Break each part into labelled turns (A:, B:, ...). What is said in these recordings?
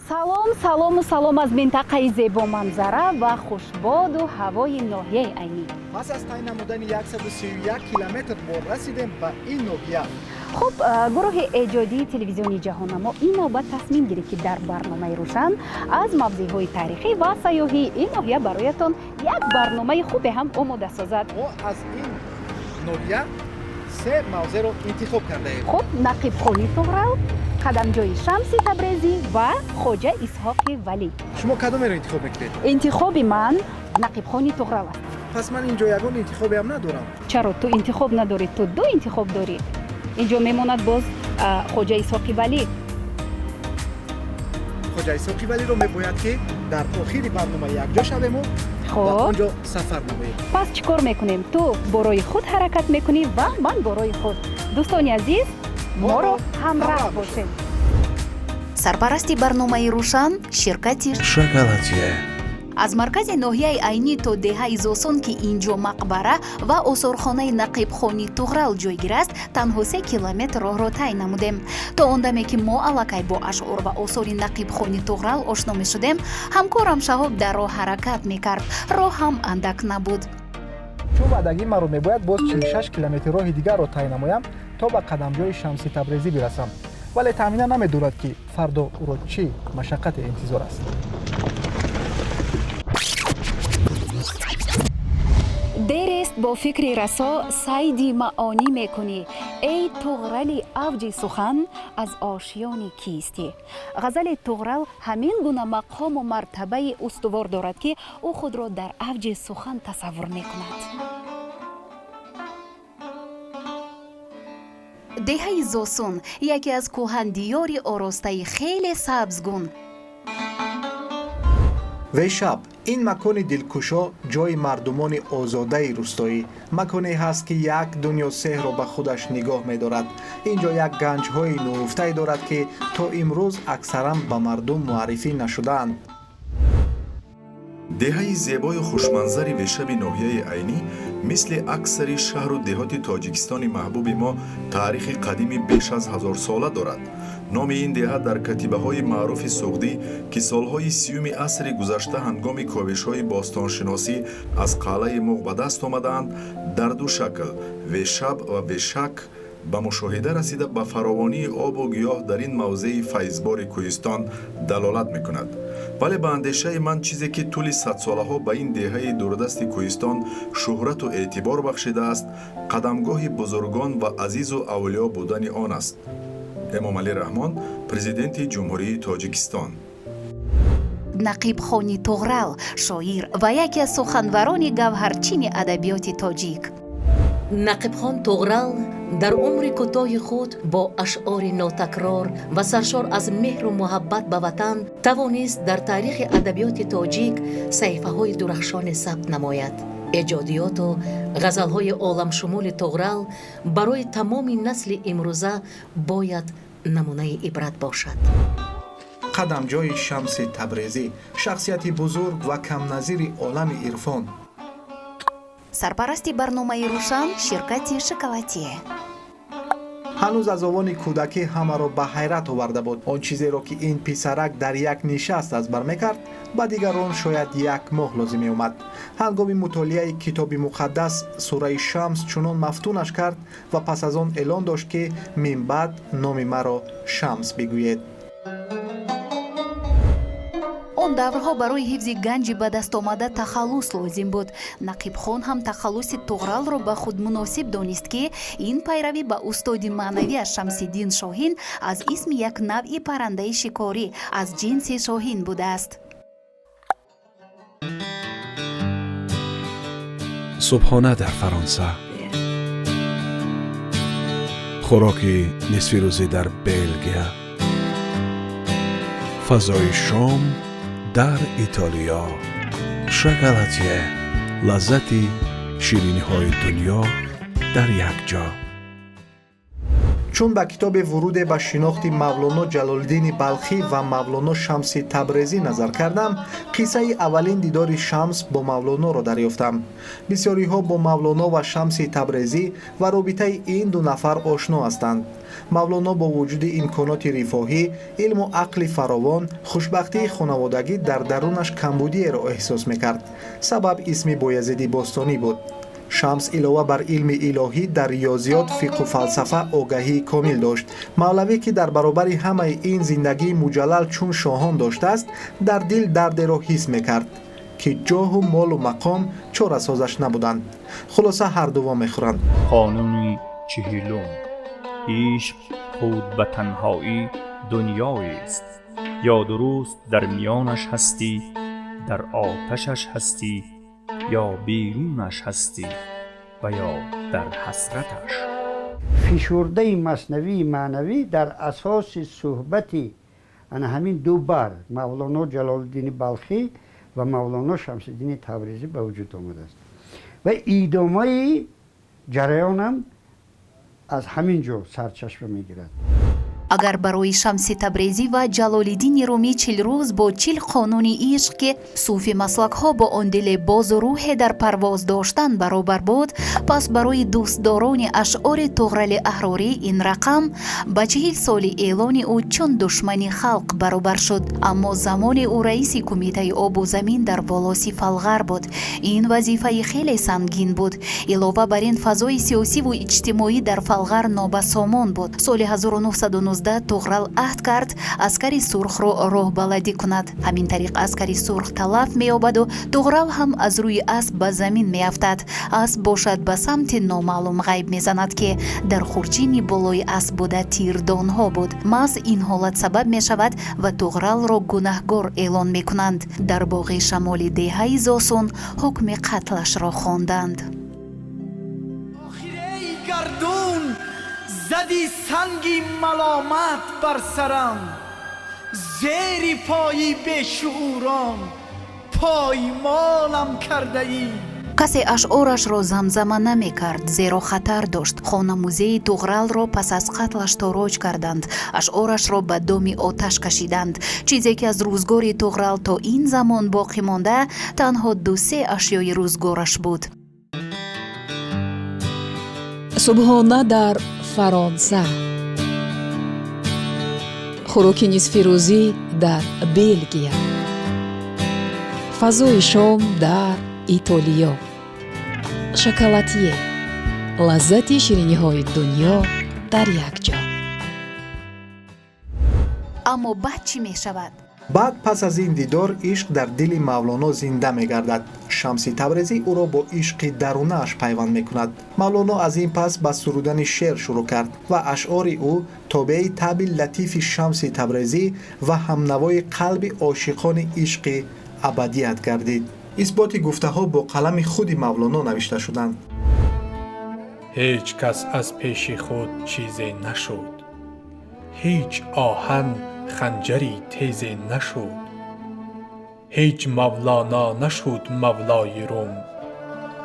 A: Салом, салому салом аз минтақаи зебоманзара ва хушбоду ҳавои ноҳияи Айнӣ.
B: Пас аз тай намудани 131 километр мо расидем ба ин ноҳия.
A: Хуб, гурӯҳи эҷодии телевизиони Ҷаҳоннамо ин навбат тасмим гирифт, ки дар барномаи Рӯшан аз мавзеъҳои таърихӣ ва сайёҳии ин ноҳия бароятон як барномаи хубе ҳам омода созад.
B: Мо аз ин ноҳия се мавзеъро интихоб кардаем.
A: Хуб, Нақибхони Туғрал, қадамҷои Шамси Табрезӣ ва Хоҷа Исҳоқи Валӣ.
B: Шумо кадомеро интихоб мекунед?
A: Интихоби ман Нақибхони Туғрал аст.
B: Пас ман инҷо ягон интихобеам надорам.
A: Чаро ту интихоб надорӣ? Ту ду интихоб дорӣ. Инҷо мемонад боз Хоҷа Исҳоқи Валӣ.
B: Хоҷа Исҳоқи Валиро мебояд, ки дар охири барнома якҷо шавему ба он ҷо сафар намоем.
A: Пас чӣ кор мекунем? Ту борои худ ҳаракат мекунӣ ва ман борои худ. Дӯстони азиз, моро ҳамроҳ бошед.
C: Сарпарасти барномаи Рӯшан ширкати
D: Шоколадье.
C: Аз маркази ноҳияи Айнӣ то деҳаи Зосон, ки ин ҷо мақбара ва осорхонаи Нақибхони Туғрал ҷойгир аст, танҳо 3 километр роҳро тай намудем. То он даме ки мо аллакай бо ашъор ва осори Нақибхони Туғрал ошно мешудем, ҳамкорам Шаҳоб дар роҳ ҳаракат мекард. Роҳ ҳам андак набуд.
B: Чун ваъдагӣ маро мебояд боз 46 километр роҳи дигарро тай намоям, то ба қадамҷои Шамси Табрезӣ бирасам. Вале Таъмина намедонад, ки фардо ӯро чӣ машаққате интизор аст.
A: Дерест бо фикри расо сайди маонӣ мекунӣ, эй Туғрали авҷи сухан, аз ошёни кистӣ. Ғазали Туғрал ҳамин гуна мақому мартабаи устувор дорад, ки ӯ худро дар авҷи сухан тасаввур мекунад.
C: Деҳаи Зосун яке аз кӯҳандиёри оростаи хеле сабзгун.
B: Вешаб ин макони дилкушо, ҷои мардумони озодаи рӯстоӣ, маконе ҳаст, ки як дунё сеҳрро ба худаш нигоҳ медорад. Ин ҷо як ганҷҳои нуҳуфтае дорад, ки то имрӯз аксаран ба мардум муаррифӣ нашудаанд.
E: Деҳаи зебою хушманзари Вешаби ноҳияи Айнӣ мисли аксари шаҳру деҳоти Тоҷикистони маҳбуби мо таърихи қадими беш аз ҳазорсола дорад. Номи ин деҳа дар катибаҳои маъруфи суғдӣ, ки солҳои 30-уми асри гузашта ҳангоми ковишҳои бостоншиносӣ аз қалъаи Муғ ба даст омадаанд, дар ду шакл Вешаб ва Вешак ба мушоҳида расида, ба фаровонии обу гиёҳ дар ин мавзеи файзбори кӯҳистон далолат мекунад. Вале ба андешаи ман, чизе ки тӯли садсолаҳо ба ин деҳаи дурдасти кӯҳистон шӯҳрату эътибор бахшидааст, қадамгоҳи бузургон ва азизу авлиё будани он аст. Эмомалӣ Раҳмон, Президенти Ҷумҳурии Тоҷикистон.
C: Нақибхони Туғрал, шоир ва яке аз суханварони гавҳарчини адабиёти тоҷик.
F: Нақибхон Туғрал дар умри кӯтоҳи худ бо ашъори нотакрор ва саршор аз меҳру муҳаббат ба ватан тавонист дар таърихи адабиёти тоҷик саҳифаҳои дурахшоне сабт намояд. Эҷодиёту ғазалҳои оламшумули Туғрал барои тамоми насли имрӯза бояд намунаи ибрат бошад.
B: Қадамҷои Шамси Табрезӣ, шахсияти бузург ва камназири олами ирфон.
C: Сарпарасти барномаи Рӯшан ширкати Шоколадье.
B: Ҳанӯз аз овони кӯдакӣ ҳамаро ба ҳайрат оварда буд. Он чизеро, ки ин писарак дар як нишаст аз бар мекард, ба дигарон шояд як моҳ лозим меомад. Ҳангоми мутолиаи Китоби Муқаддас сураи Шамс чунон мафтунаш кард ва пас аз он эълон дошт, ки минбаъд номи маро Шамс бигӯед.
C: Он даврҳо барои ҳифзи ганҷи ба дастомада тахаллус лозим буд. Нақибхон ҳам тахаллуси Туғралро ба худ муносиб донист, ки ин пайравӣ ба устоди маънавиаш Шамсиддин Шоҳин аз исми як навъи паррандаи шикорӣ аз ҷинси шоҳин будааст.
D: Субҳона дар Фаронса, хӯроки нисфирӯзӣ дар Белгия, фазои шом дар Итолиё. Шоколадье, лаззати шириниҳои дунё дар як ҷо.
B: Чун ба китоби «Вуруде ба шинохти Мавлоно Ҷалолиддини Балхӣ ва Мавлоно Шамси Табрезӣ» назар кардам, қиссаи аввалин дидори Шамс бо Мавлоноро дарёфтам. Бисёриҳо бо Мавлоно ва Шамси Табрезӣ ва робитаи ин ду нафар ошно ҳастанд. Мавлоно бо вуҷуди имконоти рифоҳӣ, илму ақли фаровон, хушбахтии хонаводагӣ, дар дарунаш камбудиеро эҳсос мекард. Сабаб исми Боязиди Бостонӣ буд. Шамс илова бар илми илоҳӣ дар риёзиёт, фиқҳу фалсафа огаҳии комил дошт. Мавлавӣ, ки дар баробари ҳамаи ин зиндагии муҷаллал чун шоҳон доштааст, дар дил дардеро ҳис мекард, ки ҷоҳу молу мақом чорасозаш набуданд. Хулоса, ҳарду вомехӯранд.
G: Қонуни 40-ум: ишқ худ ба танҳоӣ дунёест. Ё дуруст дар миёнаш ҳастӣ, дар оташаш ҳастӣ, ё берунаш ҳастӣ ва ё дар ҳасраташ.
H: Фишурдаи Маснавии маънавӣ дар асоси суҳбати ана ҳамин ду бар Мавлоно Ҷалолиддини Балхӣ ва Мавлоно Шамсиддини Табрезӣ ба вуҷуд омадааст ва идомаи ҷараёнам аз ҳамин ҷо сарчашма мегирад.
C: Агар барои Шамси Табрезӣ ва Ҷалолиддини Румӣ 40 рӯз бо 40 қонуни ишқ, ки суфи маслакҳо бо он диле бозу рӯҳе дар парвоз доштан баробар буд, пас барои дӯстдорони ашъори Туғрали Аҳрорӣ ин рақам ба 40 соли эълони ӯ чун душмани халқ баробар шуд. Аммо замоне ӯ раиси кумитаи обу замин дар волоси Фалғар буд. Ин вазифаи хеле сангин буд. Илова бар ин, фазои сиёсиву иҷтимоӣ дар Фалғар нобасомон буд. Соли 1919 Туғрал аҳд кард аскари сурхро роҳбаладӣ кунад. Ҳамин тариқ аскари сурх талаф меёбаду Туғрал ҳам аз рӯи асп ба замин меафтад. Асп бошад, ба самти номаълум ғайб мезанад, ки дар хурҷини болои асп буда тирдонҳо буд. Маҳз ин ҳолат сабаб мешавад ва Туғралро гунаҳгор эълон мекунанд. Дар боғи шамоли деҳаи Зосун ҳукми қатлашро хонданд.
I: Гардун зади санги маломат бар сарам, зери пои бешуурон поймолам кардаӣ.
C: Касе ашъорашро замзама намекард, зеро хатар дошт. Хона-музеи Туғралро пас аз қатлаш тороҷ карданд, ашъорашро ба доми оташ кашиданд. Чизе ки аз рӯзгори Туғрал то ин замон боқӣ монда, танҳо ду-се ашёи рӯзгораш буд.
J: Субҳона дар Фаронса, хӯроки нисфирӯзӣ дар Белгия, фазои шом дар Итолиё, Шоколатье, лаззати шириниҳои дунё дар як ҷо.
C: Аммо баъд чӣ мешавад?
B: Баъд, пас аз ин дидор, ишқ дар дили Мавлоно зинда мегардад. Шамси Табрезӣ ӯро бо ишқи дарунааш пайванд мекунад. Мавлоно аз ин пас ба сурудани шеър шурӯъ кард ва ашъори ӯ тобеи таъби латифи Шамси Табрезӣ ва ҳамнавои қалби ошиқони ишқи абадият гардид. Исботи гуфтаҳо бо қалами худи Мавлоно навишта шуданд.
K: Ҳеҷ кас аз пеши худ чизе нашуд, ҳеҷ оҳан ханҷари тезе нашуд, ҳеҷ Мавлоно нашуд мавлои Рум,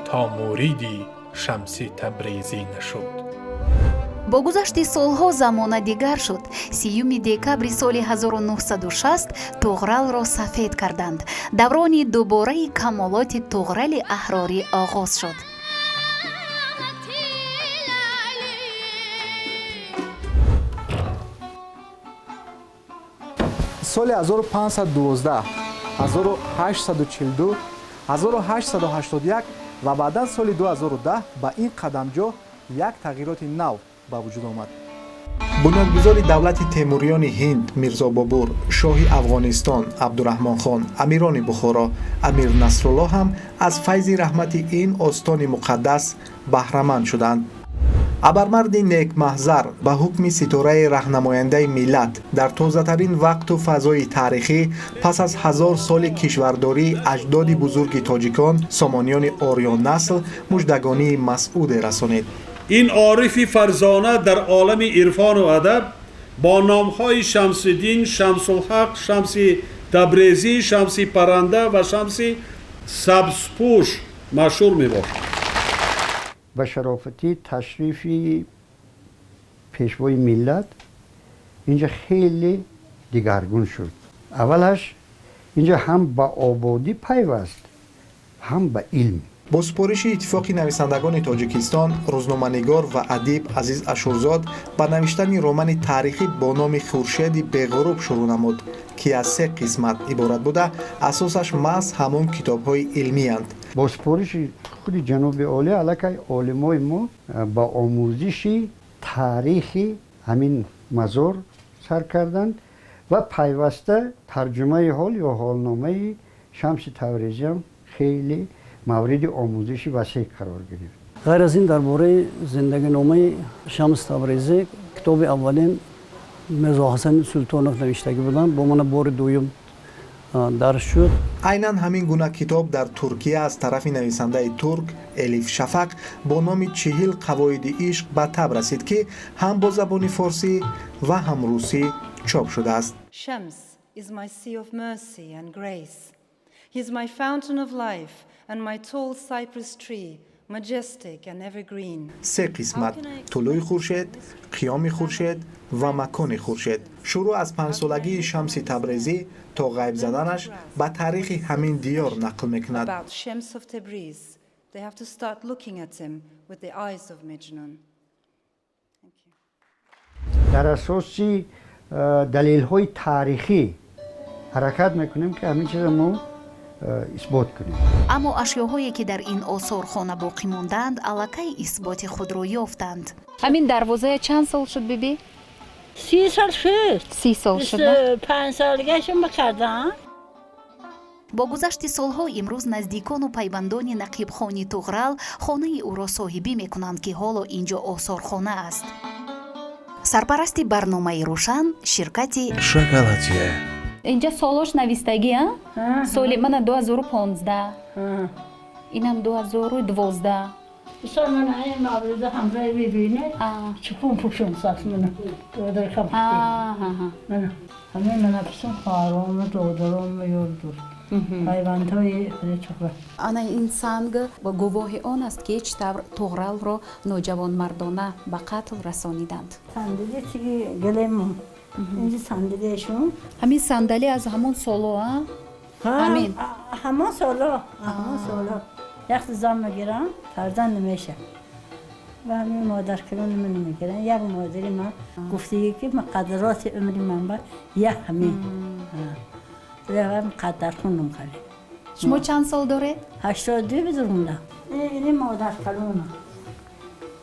K: то муриди Шамси Табрезӣ нашуд.
C: Бо гузашти солҳо замона дигар шуд. 30 декабри соли 1960 Туғралро сафед карданд. Даврони дубораи камолоти Туғрали Аҳрорӣ оғоз шуд.
B: Соли 1512, 1842, 1881 ва баъдан соли 2010 ба ин қадамҷоҳ як тағйироти нав ба вуҷуд омад. Бунёдгузори давлати Темуриёни Ҳинд Мирзо Бобур, шоҳи Афғонистон Абдураҳмонхон, амирони Бухоро Амир Насруллоҳ ҳам аз файзи раҳмати ин остони муқаддас баҳраманд шуданд. Абармарди некмаҳзар ба ҳукми ситораи раҳнамояндаи миллат дар тозатарин вақту фазои таърихӣ, пас аз 1000 соли кишвардории аҷдоди бузурги тоҷикон, сомониёни ориённасл, муждагонии масъуде расонид.
L: Ин орифи фарзона дар олами ирфону адаб бо номҳои Шамсиддин, Шамсулҳақ, Шамси Табрезӣ, Шамси Парранда ва Шамси Сабзпӯш машҳур мебошад.
H: Ба шарофати ташрифи Пешвои миллат инҷа хеле дигаргун шуд. Аввалаш инҷа ҳам ба ободӣ пайваст, ҳам ба илм.
B: Бо супориши Иттифоқи нависандагони Тоҷикистон, рӯзноманигор ва адиб Азиз Ашурзод ба навиштани романи таърихӣ бо номи «Хуршеди беғуруб» шурӯъ намуд, ки аз се қисмат иборат буда, асосаш маҳз ҳамон китобҳои илмиянд.
H: Бо супориши худи ҷаноби олӣ аллакай олимои мо ба омӯзиши таърихи ҳамин мазор сар карданд ва пайваста тарҷумаи ҳол ё ҳолномаи Шамси Таврезиам хеле мавриди омӯзиши васеъ қарор гирифт.
M: Ғайр аз ин, дар бораи зиндагиномаи Шамс Таврезӣ китоби аввалин Мирзо Ҳасани Султонов навиштагӣ буданд, бо мана бори дуюм дарс шуд.
B: Айнан ҳамин гуна китоб дар Туркия аз тарафи нависандаи турк Элиф Шафақ бо номи «40 қавоиди ишқ» ба таб расид, ки ҳам бо забони форсӣ ва ҳам русӣ чоп шудааст.
N: Shams is my sea of mercy and grace. He is my fountain of life and my tall cypress tree, majestic and evergreen.
B: Се қисмат: тулӯи хуршед, қиёми хуршед ва макони хуршед, шурӯъ аз панҷсолагии Шамси Табрезӣ то ғайб заданаш ба таърихи ҳамин диёр нақл мекунад.
N: About Shams of Tabriz, they have to start looking at him with the eyes of Majnun.
H: Дар асоси далелҳои таърихӣ ҳаракат мекунем, ки ҳамин чиза мо исбот кунем.
C: Аммо ашёҳое, ки дар ин осорхона боқӣ мондаанд, аллакай исботи худро ёфтанд.
A: Ҳамин дарвозая чанд сол шуд, биби?
O: 30 сол шуд.
A: 30 сол шуд.
O: 25 солгашон бикардам.
C: Бо гузашти солҳо имрӯз наздикону пайвандони Нақибхони Туғрал хонаи ӯро соҳибӣ мекунанд, ки ҳоло ин ҷо осорхона аст. Сарпарасти барномаи «Рӯшан» ширкати
D: «Шоколатье».
A: Инҷа солош навистагӣ, а, соли мана 2015, инам 2012.
O: Мисол, мана ин маврида ҳамроҳи бибине чупун пӯшон сас мана додаркам, мана ҳамин мана писум, хоҳарому, додарому, ёрду пайвандҳои худи чуқра.
A: Ана ин санг гувоҳи он аст, ки чӣ тавр Туғралро ноҷавонмардона ба қатл расониданд.
O: Сандали тиги гилему инҷи сандалиашон.
A: Ҳамин сандалӣ аз ҳамон соло, а? Ҳамин.
O: Ҳамон соло, ҳамон соло. Яхти зан мегирам, фарзанд намеша ва ҳамин модаркалони ман мегирам. Як модари ман гуфтагӣ, ки муқаддароти умри ман ба як ҳамин муқаддар хунум кардем.
A: Шумо чанд сол доред?
O: 82 бизурмда. Ини модаркалона,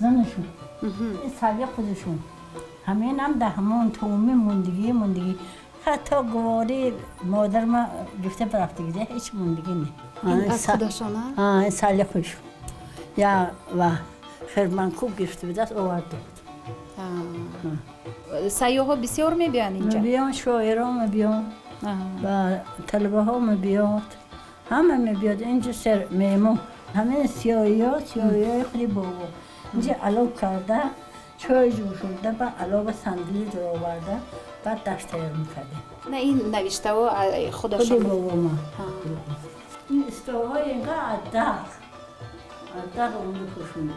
O: занашон, сави худашон. Ҳаминам да ҳамон туми мондагӣ, мондагӣ. Ҳатто гувори модар ма гифта барафтагида, ҳеҷ мондагӣ не.
A: Аз худашона?
O: Сали худшон я ва хирманкӯб гирифта будааст, оварда буд.
A: Сайёҳҳо бисёр мебиёянд инҷа?
O: Мебиён, шоирон мебиён ва талабаҳо мебиёд, ҳама мебиёд. Инҷа сер меҳмон. Ҳамин сиёҳиё, сиёҳиёи худи бобо инҷа алов карда, чой ҷӯшонда, ба алова сандали ҷуроварда, баъд дашт тайёр мекардем.
A: На, ин навиштаҳо худашон?
O: Худи бобома. Ин истолҳои инқа аз дар омада пӯшонда.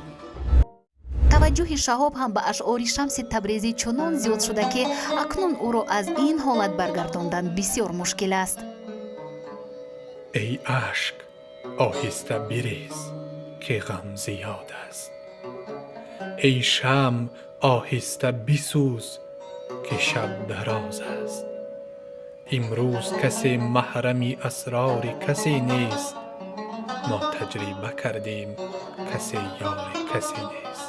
C: Таваҷҷӯҳи Шаҳоб ҳам ба ашъори Шамси Табрезӣ чунон зиёд шуда, ки акнун ӯро аз ин ҳолат баргардондан бисёр мушкил аст.
K: Эй ашк, оҳиста бирез, ки ғам зиёд аст. Эй шамъ, оҳиста бисӯз, ки шаб дароз аст. Имрӯз касе маҳрами асрори касе нест. Мо таҷриба кардем, касе ёри касе нест.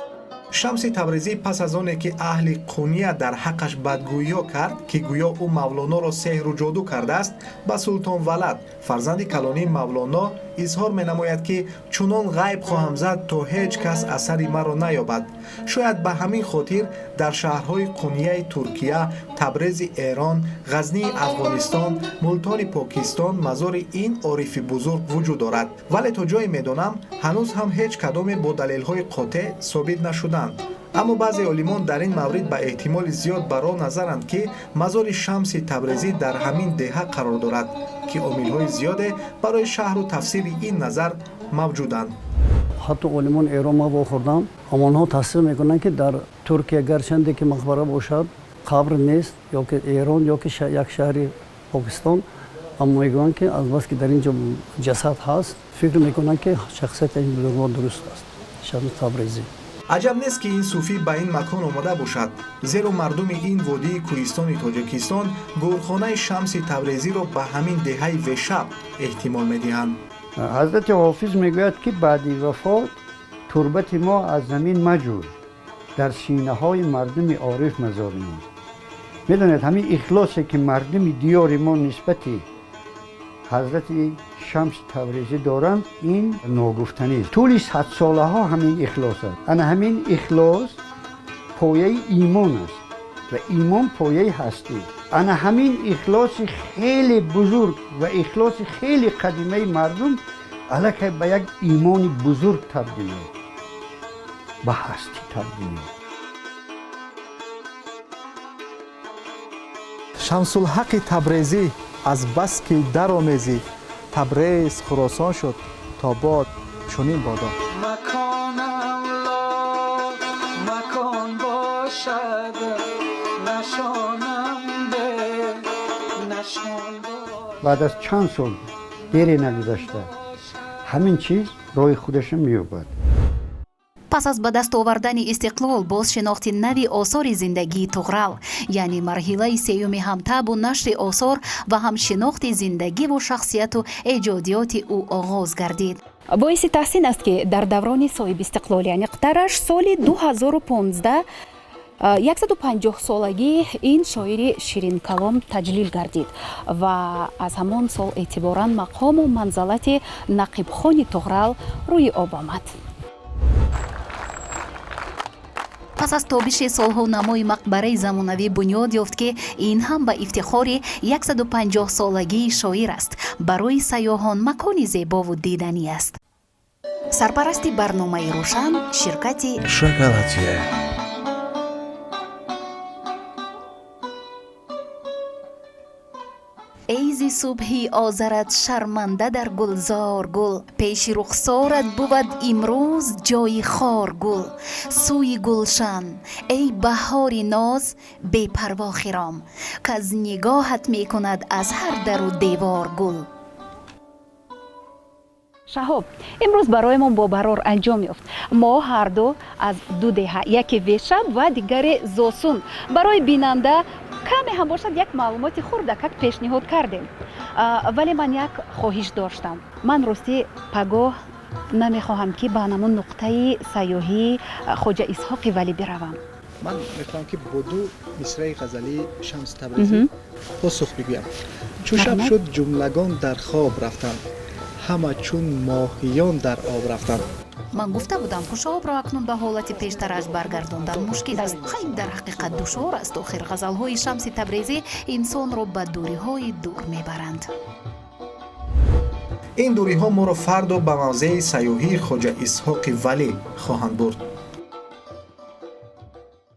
B: Шамси Табрезӣ пас аз оне ки аҳли Қуния дар ҳаққаш бадгӯиё кард, ки гӯё ӯ Мавлоноро сеҳру ҷоду кардааст, ба Султон Валад, фарзанди калонии Мавлоно, изҳор менамояд, ки чунон ғайб хоҳам зад, то ҳеҷ кас асари маро наёбад. Шояд ба ҳамин хотир дар шаҳрҳои Қунияи Туркия, Табрези Эрон, Ғазнии Афғонистон, Мултони Покистон мазори ин орифи бузург вуҷуд дорад. Вале то ҷое медонам, ҳанӯз ҳам ҳеҷ кадоме бо далелҳои қотеъ собит нашуданд. Аммо баъзе олимон дар ин маврид ба эҳтимоли зиёд бар он назаранд, ки мазори Шамси Табрезӣ дар ҳамин деҳа қарор дорад, ки омилҳои зиёде барои шарҳу тафсири ин назар мавҷуданд.
M: Ҳатто олимон Эрон ма вохӯрдам, ҳамонҳо тасдиқ мекунанд, ки дар Туркия гарчанде ки мақбара бошад, қабр нест, ё ки Эрон, ё ки як шаҳри Покистон. Аммо мегӯянд, ки азбаски дар ин ҷо ҷасад ҳаст, фикр мекунанд, ки шахсияти ин бузургвор дуруст аст, Шамси Табрезӣ.
B: Аҷаб нест, ки ин суфӣ ба ин макон омода бошад, зеро мардуми ин водии кӯҳистони Тоҷикистон гӯрхонаи Шамси Табрезиро ба ҳамин деҳаи Вешаб эҳтимол медиҳанд.
H: Ҳазрати Ҳофиз мегӯяд, ки баъди вафот турбати мо аз замин маҷӯй, дар синаҳои мардуми ориф мазори мо. Медонед, ҳамин ихлосе, ки мардуми диёри мо нисбати ҳазрати Шамси Табрезӣ доранд, ин ногуфтанист. Тӯли садсолаҳо ҳамин ихлос аст. Ана ҳамин ихлос пояи имон аст ва имон пояи ҳастӣ. Ана ҳамин ихлоси хеле бузург ва ихлоси хеле қадимаи мардум аллакай ба як имони бузург табдил ёфт, ба ҳастӣ табдил ёфт.
B: Шамсулҳақи Табрезӣ, аз баски даромезӣ, Табрез Хуросон шуд, то бод чунин бодо.
I: Маконам ло макон бошад, нишонам бе нишон.
H: Баъд аз чанд сол, дере нагузашта, ҳамин чиз роҳи худашро меёбад.
C: Пас аз ба даст овардани истиқлол, боз шинохти нави осори зиндагии Туғрал, яъне марҳилаи сеюми ҳамтабу нашри осор ва ҳам шинохти зиндагиву шахсияту эҷодиёти ӯ оғоз гардид. Боиси таҳсин аст, ки дар даврони соҳибистиқлолӣ, аниқтараш соли 2015, 150-солагии ин шоири ширинкалом таҷлил гардид ва аз ҳамон сол эътиборан мақому манзалати Нақибхони Туғрал рӯи об омад.
A: Пас аз тобиши солҳо намои мақбараи замонавӣ бунёд ёфт, ки ин ҳам ба ифтихори 150-солагии шоир аст. Барои сайёҳон макони зебову диданӣ аст. Сарпарасти барномаи «Рӯшан» ширкати
D: Шоколатье.
A: Эй зи субҳи озарат шарманда дар гулзор гул, пеши рухсорат бувад имрӯз ҷои хор гул. Сӯи гулшан, эй баҳори ноз, бепарво хиром, каз нигоҳат мекунад аз ҳар дару девор гул.
C: Шаҳоб, имрӯз бароямон бо барор анҷом ёфт. Мо ҳарду аз ду деҳа, яке Вешаб ва дигаре Зосун, барои бинанда каме ҳам бошад як маълумоти хурдакак пешниҳод кардем. Вале ман як хоҳиш доштам. Ман ростӣ пагоҳ намехоҳам, ки ба ҳамон нуқтаи сайёҳии Хоҷа Исҳоқи Валӣ биравам.
B: Ман мехоҳам, ки бо ду мисраи ғазалии Шамси Табрезӣ посух бигӯям. Чу шаб шуд, ҷумлагон дар хоб рафтанд, ҳама чун моҳиён дар об рафтанд.
A: Ман гуфта будам, хушобро акнун ба ҳолати пештараш баргардондан мушкил аст. Хайр, дар ҳақиқат душвор аст. Охир ғазалҳои Шамси Табрезӣ инсонро ба дуриҳои дур мебаранд.
B: Ин дуриҳо моро фардо ба мавзеи сайёҳии Хоҷа Исҳоқи Валӣ хоҳанд бурд.